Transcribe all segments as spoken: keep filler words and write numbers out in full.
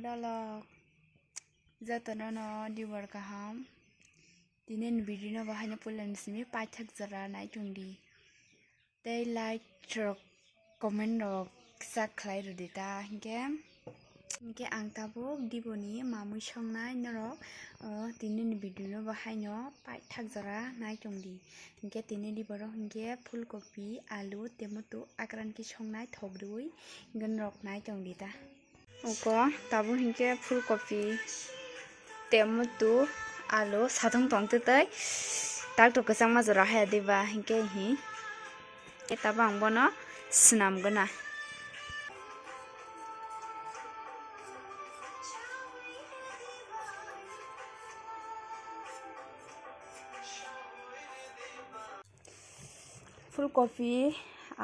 Lolok, jotono no dibar kaham. Tini ni video no bahai no puila ni simi paithak jora nai tong di. Tei like rok, comment rok kisa khlai rwdi ta, hinkhe, hinkhe ang tabuk diboni mamui songnai norok, o, tini ni video no bahai no paithak jora nai tong di. Hinkhe tini diborok hinkhe phulkopi, alu, tei muitu akran khe songnai thok rwui, hinkhe norok nai tong di ta. Uko tabuk hinkhe phulkopi, tei muitu, alu, satung tong tei tei tak tok kwchangma jora haya diba hinkhe hi. Tei tabuk ang bono swnam gana. Phulkopi,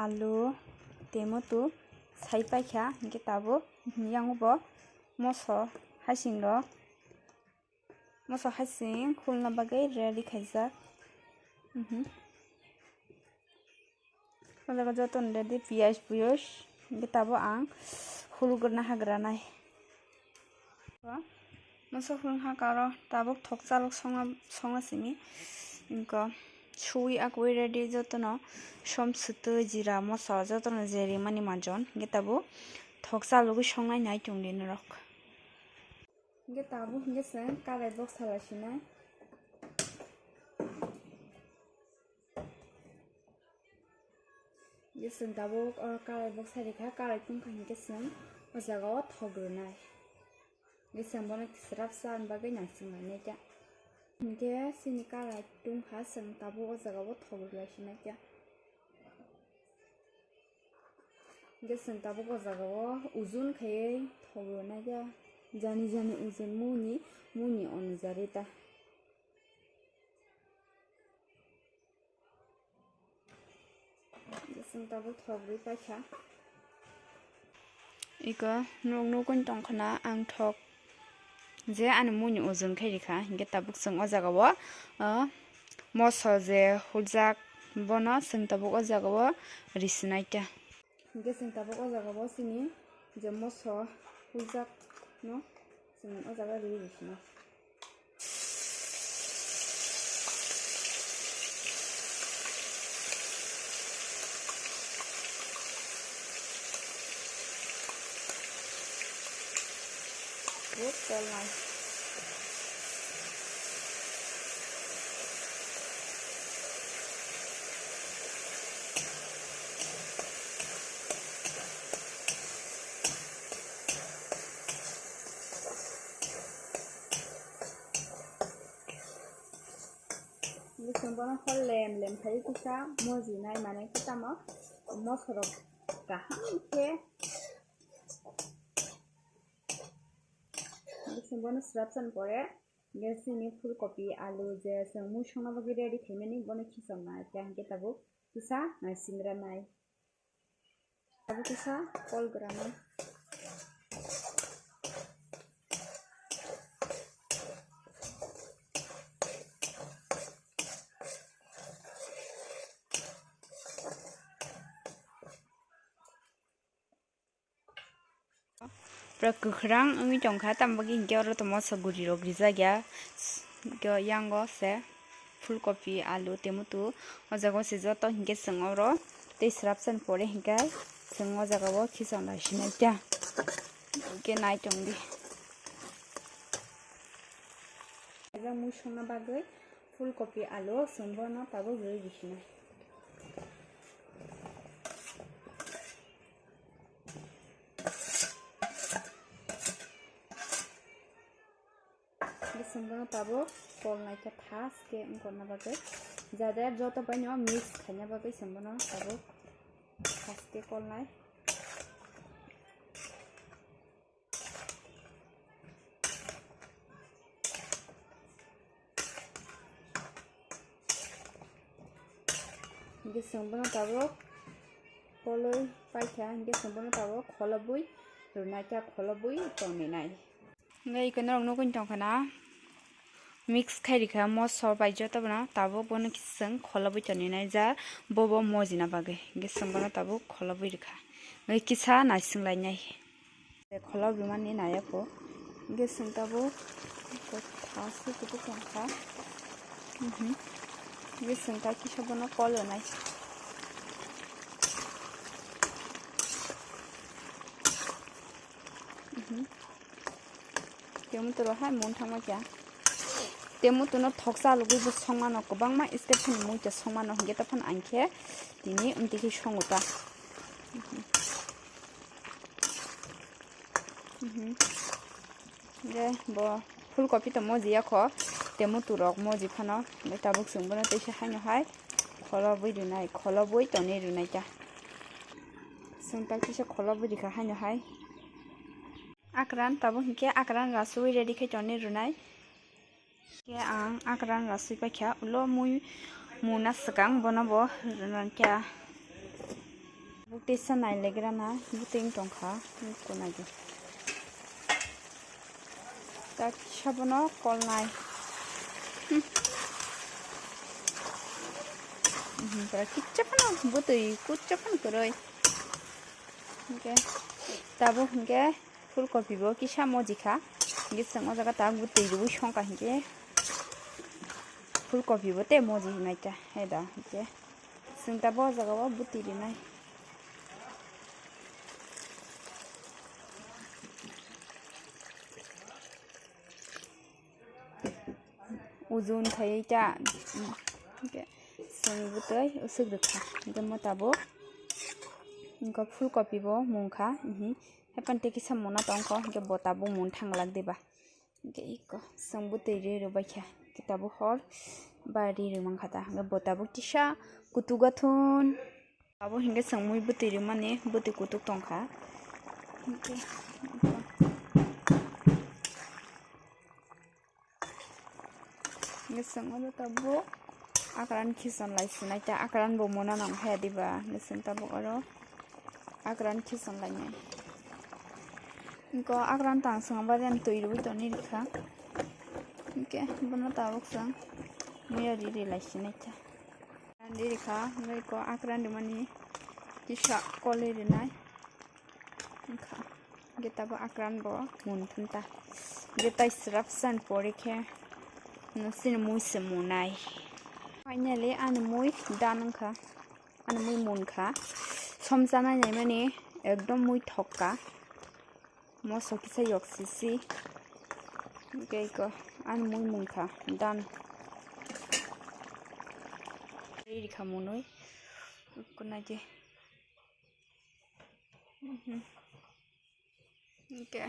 alu, tei muitu sai paikha, hinkhe tabuk yango bo moso hasing rok, moso hasing khulna bagwi ready khaijak. Mhm. O jaga jotono ready, piyaj piyaj, hinkhe tabuk ang khulugurna hagranai. Moso khulung haka oro tabuk thok chalok songa, songa simi. Inko sui akui ready jotono som sutu jira moso jotono je rimani majon. Hinkhe tabuk thok chalogwi songnai nai tongdi norok. Hinkhe tabuk hinkhe chwng karai boksa lai sinai. Hinkhe chwng tabuk oro karai boksa rikha, karai tungkha hinkhe chwng o jaga o thok rwnai. Hinkhe chwng bono srap cha bagwi naising lainai khe. Hinkhe chini karai tungkha chwng tabuk o jaga o thok rwlai sinai khe. Hinkhe chwng tabuk o jaga o ujun khaiwi thok rwnai khe. Jani jani ujun muni, muni onujari ta. Chwng tabuk thok rwi paikha. Iko nuk nukun tongkhna ang thok je ani muni ujun khai rikha, hinkhe tabuk chwng o jaga o, ah, moso je huljak bono chwng tabuk o jaga o risinai khe. Hinkhe chwng tabuk o jaga o chini je moso huljak no chwng o jaga riwi risinai. Buk tolnai. Bising bono hor lem lem khai kisa mojinai mane kisa mo mosorok kaham khe. Bising bono srapsan pore, je chini phulkopi, alu je chwng mui songna bagwi ready khaimani, bono khisong na khe, hinkhe tabuk kisa naisingranai. Tabuk kisa kol granai. Pura kwkhwrang wngwi tongkha, tamo bagwi hinkhe oro tongma moso guri rok rijak ya. Hinkhe o yango se phulkopi, alu, tei muitu o jaga o se joto hinkhe chwng oro tei srapsan pore hinkhe chwng o jaga o khichang lai sinai ta. Hinkhe nai tong di. Mui songna bagwi phulkopi, alu chwng bono tabuk rwi risinai. Bising bono tabuk kol naikha thas khe wngkha bagwi, jade joto bai no mix khaina bagwi chwng bono tabuk thas khe kol nai. Hinkhe chwng bono tabuk kolwi paikha, hinkhe chwng bono tabuk kholobwi rwnaikha, kholobwi tongninai. Hinkhe iko norok nukgwi tongkha na, mix khai rikha moso bai joto bono, tabuk bono chwng kholobwi tongninai ja, bobo mojina bagwi, hinkhe chwng bono tabuk kholobwi rikha, hinkhe kisa naising lainai. Kholobwi mani naiya kho. Hingke chwng tabuk kotha se kutuk tongkha. Mhm. Hingke chwng ta kisa bono kol rwnai. Mhm. Tei muitu rok hai mun thangma kya. Tei muitu no thoksa lugui bo songmano, kwbangma step phano muitu songmano, hingke ta phano ang khe tini umtwi khe songo ta. Mhm. Mhm. Hingke bo phulkopi to moji ya kho, tei muitu rok moji phano, hingke tabuk chwng bono teisa haino hai kholobwi rwnai, kholobwi tonwi rwnai ta. Chwng ta kisa kholobwi rikha haino hai. Akran tabuk hingke akran rasui ready khe tonwi rwnai. Khe ang akran rasui paikha, ulo mui muna swkang bono bo rwna khe. Buk tesa nailegrana bwtwi wng tongkha, kunagi. Ta kisa bono kolnai. Hmm. Mhm, pura kicha phano bwtwi, kucha phano kwrwi. Hingke tabuk hingke phulkopi bo kisa moji kha. Hingke chwng o jaga tabuk bwtwi rwui songkha hingke phulkopi bo tei moji hinai ta. Hai da hingke chwng tabuk o jaga o bwtwi rwnai. Ujun khaiwi ta, hingke chwng bwtwi usuk rwkha, hingke mo tabuk wngkha phulkopi bo mungkha, mhm, haiphano tei kisa muna tongkho, hingke bo tabuk mun thanglak diba, hingke iko chwng bwtwi ri rwbaikha, hingke tabuk hor ba ri rwmankha ta, hingke bo tabuk kisa kutugo thun. Abo hingke chwng mui bwtwi rwmani, bwtwi kutuk tongkha. Hingke, hingke chwng oro tabuk akran khichon lai sinai ta, akran bo mona nang haya diba, hingke chwng tabuk oro akran khichon lainai. Hingke akran tang swngo bari ani twi rwui tongni rikha. Hingke bono tabuk chwng muiyo ri ri lai sinai ta. Randi rikha, hingke iko akran rimani kisa kolwi rinai. Wngkha, hingke tabuk akran bo mun phunta. Hingke tai swrap san pore khe, no, chini mui se munai. Finally, ani mui done wngkha. Ani mui munkha. Somsa nai naimani ekdom mui thokka. Moso kisa yok sisi. Hingke iko ani mui munkha. Done. Rikha munui. Kunai je. Mhm. Hingke